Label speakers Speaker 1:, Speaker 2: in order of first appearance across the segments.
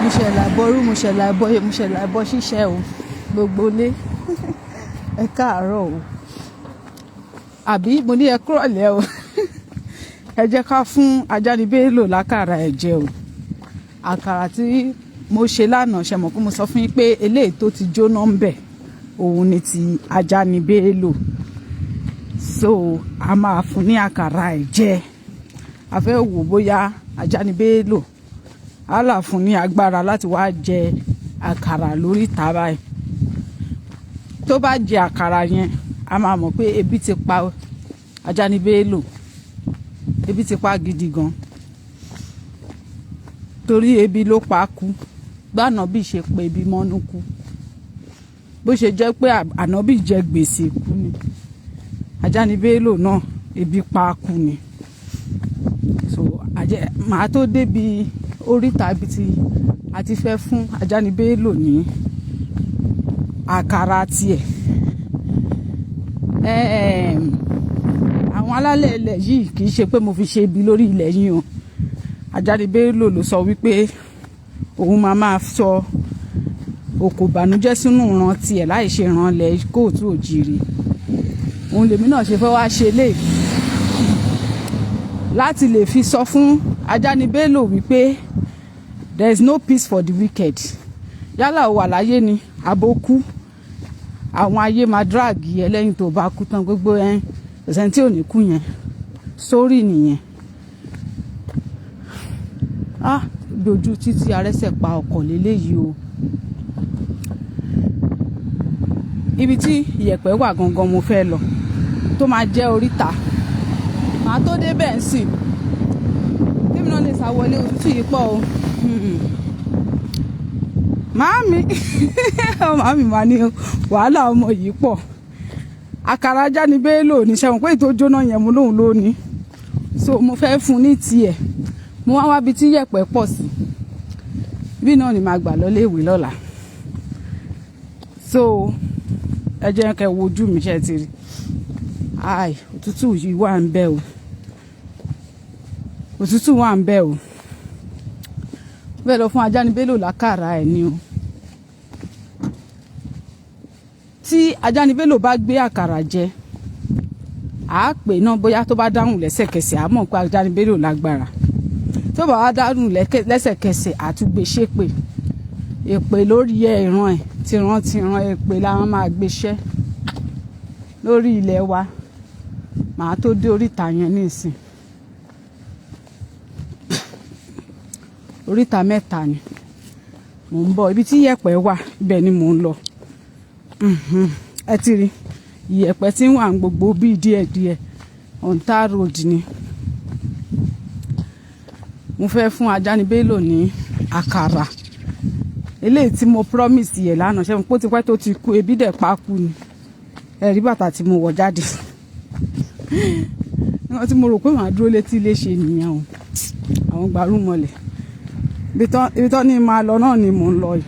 Speaker 1: Mo ṣẹ̀ làbọrú, mo ṣẹ̀ làbọyè, mo ṣẹ̀ làbọ ṣíṣẹ́ o. Gbogbo ilé. Ẹ káàárọ̀ o. Àbí mo ní ẹ kúrọ̀lẹ́ o. Ẹ jẹ́ ká fún Ajánibélò lákàrà ẹ̀ jẹ o. Àkàrà tí mo ṣe lánàá, ṣe mọ̀ pé mo sọ fún yín pé eléyìí tó ti jóná ń bẹ̀, òun ni ti Ajánibélò. So a máa fún ní àkàrà ẹ̀ jẹ. A fẹ́ wò bóyá Ajánibélò á là fún ní agbára láti wá jẹ àkàrà lórí ìta báyìí. Tó bá jẹ àkàrà yẹn, a máa mọ̀ pé ebi ti pa Ajánibélò. Ebi ti pa gidi gan. Torí ebi ló pa kú. Bí Ànábì ṣe pe ebi mọ́nú kú. Bó ṣe jẹ́ pé Ànábì jẹ gbèsè kú ni. Ajánibélò náà ebi pa kú ni. So màá tó débi oríta ibi tí a ti fẹ́ fún Ajánibélò ní àkàrà tiẹ̀. Àwọn alálẹ̀ ilẹ̀ yìí kì í ṣe pé mo fi ṣe ibi lórí ilẹ̀ yín o. Ajánibélò ló sọ wípé òun máa máa sọ òkò ìbànújẹ́ sínú ìran tiẹ̀ láì ṣe ìran ilẹ̀ kóòtù òjìrì. Òun lèmi náà ṣe fẹ́ wá ṣe lé láti lè fi sọ fún Ajánibélò wípé there is no peace for the wicked. Yálà o wà láyé ni àbó kú, àwọn ayé máa drag ẹ lẹ́yìn tó bá kú tán. Gbogbo ẹ kò sẹ́ni tí ò ní kú yẹn, sórí nìyẹn. Ah, ibi ojú títí arẹ́sẹ̀ pa ọkọ̀ léléyìí o. Ibi tí ìyẹ̀pẹ̀ wà gangan mo fẹ́ lọ, tó máa jẹ́ oríta. Màá tó dé bẹ́ẹ̀ ń sìn. Kí mi náà lè sá wọlé, òtútù yìí pọ̀ o. Màámi, màámi máa ní wàhálà ọmọ yìí pọ̀. Àkàrà Ajánibélò ní sẹ́wọ̀n pé ètò jóná yẹn mo lóhùn lónìí. So mo fẹ́ fún ní tiẹ̀. Mo wá wá ibi tí ìyẹ̀pẹ̀ pọ̀ sí. Bí náà ni màá gbà lọ ilé ìwé lọ́la. So ẹ jẹ́ kẹ́ wo ojú mi, ṣe ti rí. Ai, òtútù yìí wà ń bẹ o. Òtútù wà ń bẹ o. Bẹ́ẹ̀ lọ fún Ajánibélò lákàrà ẹ̀ ni o. Tí Ajánibélò bá gbé àkàrà jẹ, à á pè náà bóyá tó bá dáhùn lẹ́sẹ̀kẹsẹ̀, à mọ̀ pé Ajánibélò lágbára. Tó bá wá dáhùn lẹ́sẹ̀kẹsẹ̀, à tún gbé ṣépè. Èpè lórí ẹ̀ ìran ẹ̀, tìran tìran èpè la máa gbé ṣẹ́ lórí ilẹ̀ wa. Màá tó dé oríta yẹn nísìn. Oríta mẹ́ta ni. Mò ń bọ̀. Ibi tí ìyẹ̀pẹ̀ wà, ibẹ̀ ni mò ń lọ. Ẹ ti rí ìyẹ̀pẹ̀ tí ń wà gbogbo bí díẹ̀díẹ̀. On tar road ni. Mo fẹ́ fún Ajánibélò ní àkàrà. Eléyìí tí mo promise yẹ̀ lánàá, ṣé mo pé ó ti pẹ́ tó ti kú, ebi dẹ̀ pa kú ni. Ẹ rí bàtà tí mo wọ̀ jáde. Nígbà tí mo rò pé màá dúró létí ilé ṣe nìyẹn o. Àwọn gbárùmọ̀lẹ̀. Ibi tán ní máa lọ náà ni mò ń lọ yìí.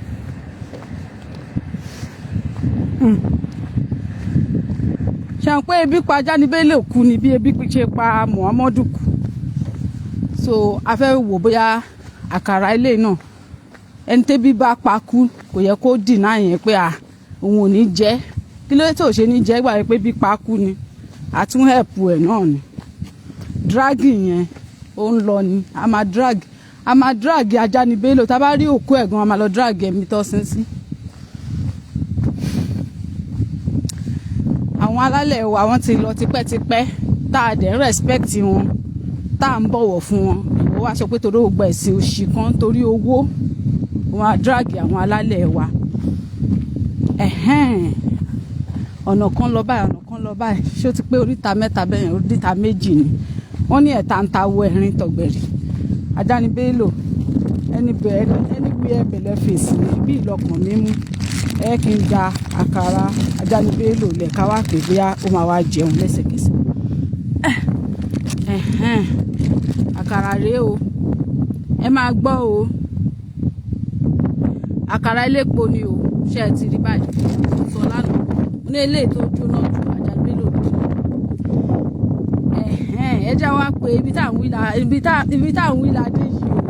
Speaker 1: Ṣé àwọn pé ebi pa Ajánibélò kú ni bí ebi ṣe pa Muhammadu kú. So a fẹ́ wò bóyá àkàrà ilé náà, ẹni tẹ́bí bá pa kú kò yẹ kó deny yẹn pé à òun ò ní jẹ. Kí ló dé tó ṣe ní jẹ gbà pé bí pa kú ni. A tún help ẹ̀ náà ni. Dragging yẹn ó ń lọ ni. A máa drag, a máa drag Ajánibélò. Tá bá rí òkú ẹ̀ gan, a máa lọ drag ẹ̀mí tó sin sí. Àwọn alálẹ̀ wa wọ́n ti lọ tipẹ́tipẹ́, tá a dẹ̀ respect wọn, tá à ń bọ̀wọ̀ fún wọn. Ìwọ wá sọ pé torí ó gba ẹ̀sìn òṣì kan, torí owó, wọn á drag àwọn alálẹ̀ wa. Ẹ̀hẹ́n. Ọ̀nà kan lọ báyìí, ọ̀nà kan lọ báyìí. Ṣé ó ti pé oríta mẹ́ta bẹ́yẹn? Oríta méjì ni. Wọ́n ní ẹ̀ta ń ta wo ẹ̀rín tọ̀gbẹ̀rì. Ajánibélò anywhere belle face ni bí ìlọkàn mi mú. Ẹ kí n da àkàrà Ajánibélò lẹ̀ ká wá pè bóyá ó máa wá jẹun lẹ́sẹ̀kẹsẹ̀. Ẹ̀hẹ́n. Àkàrà rèé o. Ẹ máa gbọ́ o. Àkàrà elépo ni o. Ṣé ẹ ti rí báyìí? Mo sọ lánàá. Mo ní eléyìí tó jóná ju Ajánibélò lọ. Ẹ̀hẹ́n. Ẹ jẹ́ wá pé ibi tá à ń wí la, ibi tá à ń wí la dé yìí o.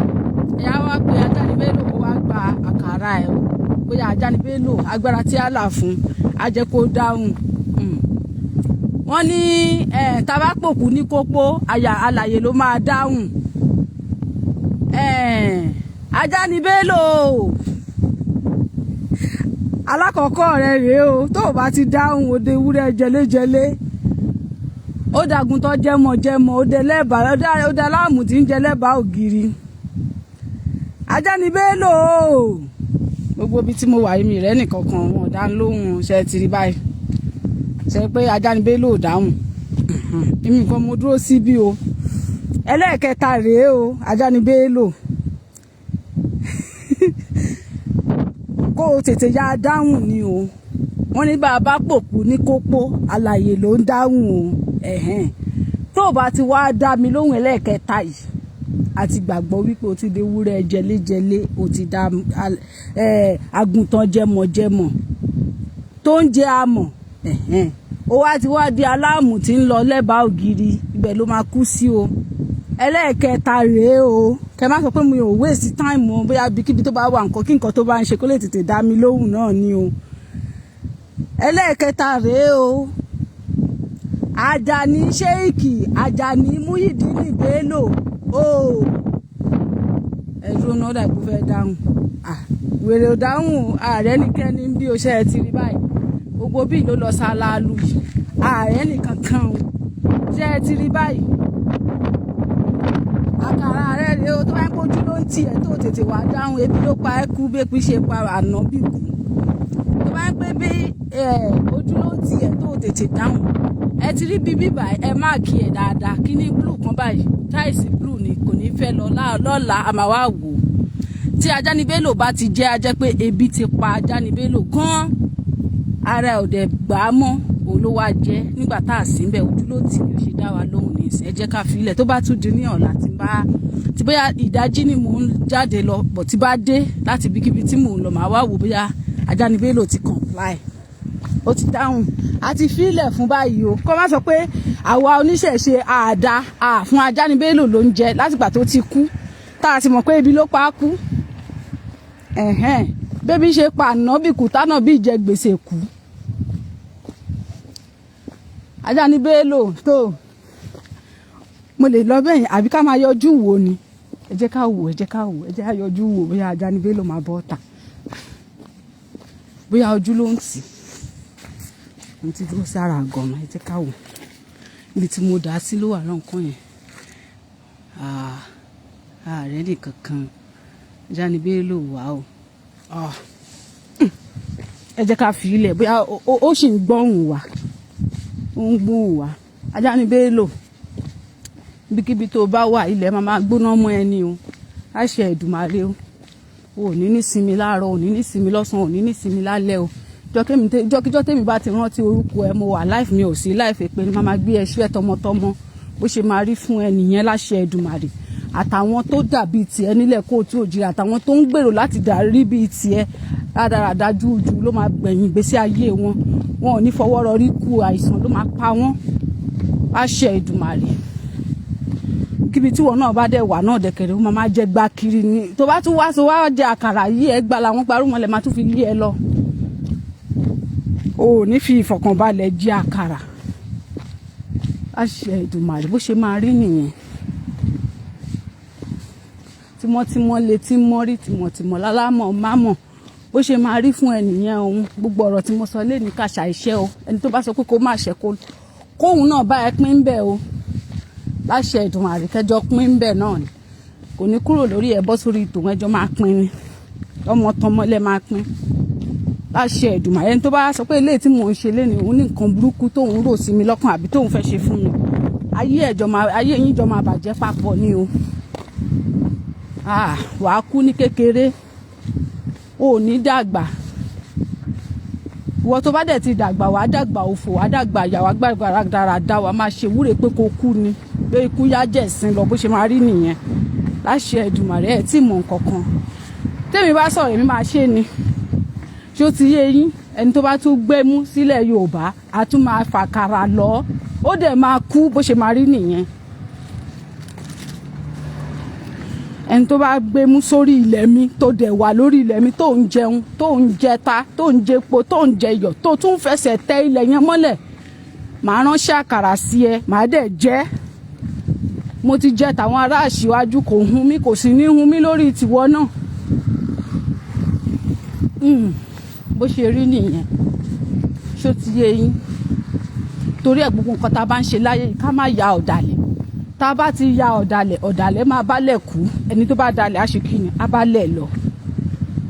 Speaker 1: Ẹ̀yà wá pé Ajani Bello kó wá gba àkàrà ẹ̀ o. Bóyá Ajani Bello, agbára tí Allah fún á jẹ́ kó dáhùn. Wọ́n ní tabapòkú ní kópó àyà alàyè ló máa dáhùn. Ajani Bello, alákọ̀ọ́kọ́ rẹ̀ rèé o. Tó o bá ti dáhùn, òde ewúrẹ́ jẹléjẹlé, ó dàgùn tó jẹmọjẹmọ, ó dẹ lẹ́bàá, ó dẹ láàmú tí ń jẹ lẹ́bàá ògiri. Ajani Bello, gbogbo ibi tí mo wà yìí, mi rẹ́ nìkankan, wọn ò dá lóhùn. Ṣe ti rí báyìí? Ṣe pé Ajani Bello ò dáhùn? Èmi nǹkan mo dúró síbí o. Ẹlẹ́ẹ̀kẹta rèé o. Ajani Bello, kó o tètè ya dáhùn ni o. Wọ́n ní bá a bá pòkú ní kópó, alàyè ló ń dáhùn o. Ẹ̀hẹ́n, tó o bá ti wá dá mi lóhùn ẹlẹ́ẹ̀kẹta yìí, a ti gbàgbọ́ wípé o ti di ewúrẹ́ jẹléjẹlé, o ti da àgùntàn jẹmọ̀jẹmọ̀ tó ń jẹ amọ̀. Ẹ̀hẹ́n, ó wá ti wá di aláàmù tí ń lọ lẹ́bàá ògiri, ibẹ̀ ló máa kú sí o. Ẹlẹ́ẹ̀kẹta rèé o. Kẹ má sọ pé mi ò waste time o. Bóyá ibikíbi tó bá wà, nǹkan kí nǹkan tó bá ń ṣe, kó lè tètè dá mi lóhùn náà ni o. Ẹlẹ́ẹ̀kẹta rèé o. Ajani Sheikh Ajani Muyideen Bello o, ẹ dúró náà, dàgbò fẹ́ dáhùn. Wèrè ò dáhùn. Ààrẹ nìkẹ́ni bí o ṣe ti rí báyìí, gbogbo bíi ló lọ sálálù yìí, ààrẹ nìkan kan o. Ṣe é ti rí báyìí? Àkàrà rẹ rèé o. Tó bá ń pójú ló ń tiẹ̀ tó tètè wá dáhùn, ebi ló pa ẹ́ kú, bẹ́ẹ̀ pín ṣe pa ànábì kú. Tó bá ń pẹ́ bí ojú ló ń tiẹ̀ tó tètè dáhùn, ẹ ti rí bíbí báyìí, ẹ máàkì ẹ̀ dáadáa. Kí ní blue kan báyìí, tiles blue ni, kò ní fẹ́ lọ lọ́la. A máa wá wò ó tí Ajani Bello bá ti jẹ́, ajẹ́ pé ebi ti pa Ajani Bello gan, ara ẹ̀ ò dẹ̀ gbà á mọ́, òun ló wá jẹ́ nígbà tá a sí ń bẹ̀. Ojú ló tì ní ó ṣe dá wa lóhùn ní ìsìn. Ẹ jẹ́ ká fi ilẹ̀, tó bá tún di ní ọ̀la, tí bá tí bóyá ìdájí ni mò ń jáde lọ bọ̀, tí bá dé láti ibikíbi tí mò ń lọ, màá wá wò bóyá Ajani Bello ti comply, ó ti dáhùn. Àti fílẹ̀ fún báyìí o. Kọ́ má sọ pé àwa oníṣẹ̀ṣe àdá fún Ajani Bello ló ń jẹ látìgbà tó ti kú, tá a ti mọ̀ pé ibi ló pa á kú. Ẹ̀hẹ́n, bébí ṣe pa ànábì kú, tánà bí jẹ gbèsè kú. Ajani Bello, tó mo lè lọ bẹ́yìn àbí ká máa yọjú wò ni? Ẹ jẹ́ ká wò, ẹ jẹ́ ká wò, ẹ jẹ́ ká yọjú wò bóyá Ajani Bello máa bọ́ ta, bóyá ojú ló ń tì. Mo ti dúró sára àgànà. Ẹ jẹ́ ká wò. Ibi tí mo dà á sí ló wà lọ́nkàn yẹn. Ààrẹ nìkan kan. Ajani Bello wà o. Ẹ jẹ́ ká fi ilẹ̀, bóyá ó sì ń gbọ́hùn wá, ó ń gbóhùn wá. Ajani Bello, ibikíbi tó bá wà, ilẹ̀ máa máa gbóná mọ́ ẹni o. Láṣẹ Èdùmàrè o, ò ní ní sinmi láàárọ̀, ò ní ní sinmi lọ́sàn-án, ò ní ní sinmi lálẹ́ o. Jọ́kíjọ́ tèmi bá ti rántí orúkọ ẹ, mo wà live, mi ò sí live, pé ni máa gbé ẹṣú ẹ tọmọtọmọ. Bó ṣe máa rí fún ẹ nìyẹn, láṣẹ Èdùmàrè. Àtàwọn tó dàbí tiẹ̀ nílẹ̀ kóòtù òjìrì, àtàwọn tó ń gbèrò láti darí bíi tiẹ̀, rádaràda júùjù ló máa gbẹ̀yìn ìgbésí ayé wọn. Wọn ò ní fọwọ́ rọrí kú, àìsàn ló máa pa wọ́n, láṣẹ Èdùmàrè. Kíbi tí wọn náà bá dẹ̀ wà náà dẹ̀kẹ̀rẹ̀, ó máa jẹ́ gbá kiri ni. Tó bá tún wá so wá jẹ àkàrà yìí, ẹ gbà làwọn parúmọlẹ̀ máa tún fi lé ẹ lọ. O ò ní fi ìfọ̀kànbalẹ̀ jẹ àkàrà, láṣẹ Èdùmàrè. Bó ṣe máa rí nìyẹn. Tímọ́tímọ́ létí mọ́rí, tìmọ̀tìmọ̀ lálámọ̀ mámọ̀. Bó ṣe máa rí fún ẹnìyẹn òun. Gbogbo ọ̀rọ̀ tí mo sọ lé ní kàṣà iṣẹ́ o. Ẹni tó bá sọ pé kó má ṣe, kó kóun náà bá ẹ pín bẹ́ẹ̀ o, láṣẹ Èdùmàrè. Kẹjọ pín bẹ́ẹ̀ náà ni, kò ní kúrò lórí ẹ bọ́ sórí tòun. Ẹjọ́ máa pín ni, ọmọ tọmọ lẹ máa pín, láṣẹ Èdùmàrè. Ẹni tó bá sọ pé eléyìí tí mò ń ṣe léni, òun ní nǹkan burúkú tóun rò sí mi lọ́kàn àbí tóun fẹ́ ṣe fún mi, ayé ẹ̀jọ̀ máa, ayé yín jọ máa bàjẹ́ papọ̀ ni o. Wàá kú ní kékeré, o ò ní dàgbà. Ìwọ tó bá dẹ̀ ti dàgbà, wàá dàgbà òfò, wàá dàgbà àyà, wàá gbàgbà dáradára, wàá máa ṣe wúre pé kó kú ni, pé ikú yá jẹ̀sìn lọ. Bó ṣe máa rí nìyẹn, láṣẹ Èdùmàrè. Ẹ̀ tí mọ̀ nǹkan kan, tèmi bá sọ̀rọ̀, èmi máa ṣe ni. Ṣó ti yé yín? Ẹni tó bá tún gbémú sílẹ̀ Yorùbá, a tún máa fàkàrà lọ, ó dẹ̀ máa kú. Bó ṣe máa rí nìyẹn. Ẹni tó bá gbé mú sórí ilẹ̀ mi, tó dẹ̀ wà lórí ilẹ̀ mi, tó ń jẹun, tó ń jẹta, tó ń jẹpo, tó ń jẹyọ̀, tó tún fẹsẹ̀ tẹ ilẹ̀ yẹn mọ́lẹ̀, màá ránṣẹ́ àkàrà sí ẹ, màá dẹ̀ jẹ́. Mo ti jẹ tàwọn ará àṣìwájú, kò hun mí, kò sì ní hun mí lórí tiwọ náà. Bó ṣe rí nìyẹn. Ṣó ti yé yín? Torí ẹ̀, gbogbo nǹkan tá a bá ń ṣe láyé yìí, ká má ya ọ̀dàlẹ̀. Tá a bá ti ya ọ̀dàlẹ̀, ọ̀dàlẹ̀ máa bálẹ̀ kú. Ẹni tó bá dalẹ̀ á ṣe kí ni? Á bálẹ̀ lọ.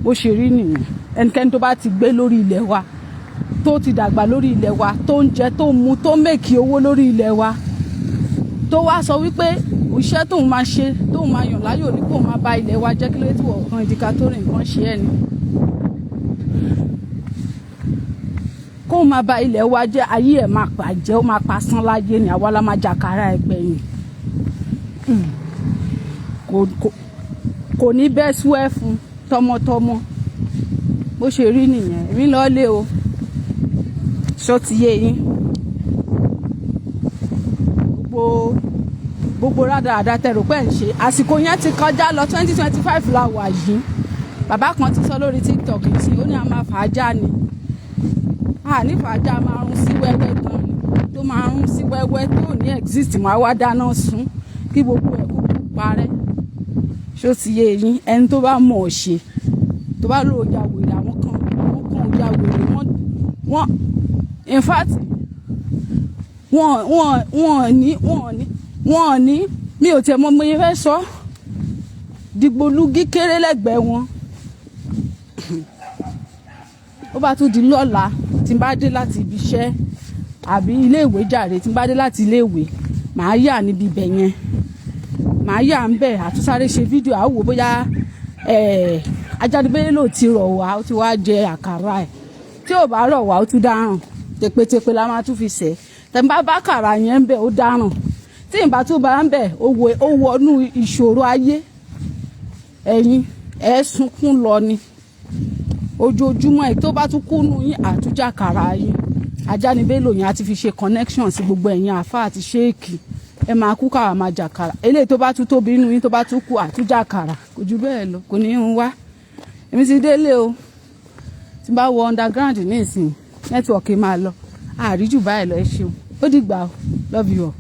Speaker 1: Bó ṣe rí nìyẹn. Ẹnikẹ́ni tó bá ti gbé lórí ilẹ̀ wa, tó ti dàgbà lórí ilẹ̀ wa, tó ń jẹ, tó ń mu, tó ń make owó lórí ilẹ̀ wa, tó wá sọ wípé iṣẹ́ tóun máa ṣe, tóun máa yàn láyò ní kóun máa ba ilẹ̀ wa jẹ́, kí ló tí wọ́n kan ìdíkà tó rìn nǹkan ṣe ẹ́ ni? Kóun máa ba ilẹ̀ wa jẹ́, ayé ẹ̀ máa bàjẹ́, ó máa pasán láyé ni. Àwa la máa jàkàrà ẹgbẹ̀yìn. Kò ní bẹ́ sú ẹ fún tọmọtọmọ. Bó ṣe rí nìyẹn. Èmi lọ́ọ́ lé o. Ṣó ti yé yín? Gbogbo rádaràda tẹrù pẹ́ ń ṣe, àsìkò yẹn ti kọjá lọ. 2025 la wà yìí. Bàbá kan ti sọ lórí TikTok tí ó ní a máa fà á já ni, a ní fàájà, máa rún sí wẹ́wẹ́ gan ni, tó máa rún sí wẹ́wẹ́ tó ní exist, máa wá dáná sun kí gbogbo ẹ̀ kúkú parẹ́. Ṣó ti yé yín? Ẹni tó bá mọ̀ ọ́ ṣe, tó bá lò ó ya wèrè, àwọn kan ò ya wèrè. Wọ́n in fact, wọ́n ní mi ò tiẹ̀ mọ mo yẹ fẹ́ sọ. Dìgbòlugi kéré lẹ́gbẹ̀ẹ́ wọn. Ó bá tún di lọ́la, tí n bá dé láti ibi iṣẹ́ àbí ilé ìwé jàre, tí n bá dé láti ilé ìwé, màá yà níbi ibẹ̀ yẹn, màá yà ń bẹ̀, àtúnsáré ṣe fídíò, àwò bóyá Ajánibélò ti rọ̀ wá, ó ti wá jẹ àkàrà ẹ̀. Tí ò bá rọ̀ wá, ó tún dáràn. Tèpetèpe la máa tún fi sẹ̀. Tẹ̀ ń bá bá kàrà yẹn ń bẹ̀, ó dáràn. Tí ìbá tún bá ń bẹ̀, ó wọnú ìṣòro ayé. Ẹ̀yin ẹ̀ sunkún lọ ni ojoojúmọ́ ẹ̀. Tó bá tún kúnnú yín, àtúnjàkàrà yín Ajánibélò yẹn, á ti fi ṣe connection sí gbogbo ẹ̀yin àfa àti ṣéèkì. Ẹ máa kú, káwa máa jàkàrà. Eléyìí tó bá tún tóbi nínú yín, tó bá tún kú, àtúnjàkàrà. Kò jù bẹ́ẹ̀ lọ, kò ní í wá. Èmi ti délé o. Tí n bá wọ underground nísìn, network máa lọ. Àríjù báyìí lọ. Ẹ ṣeun, ó dìgbà o. Love you all.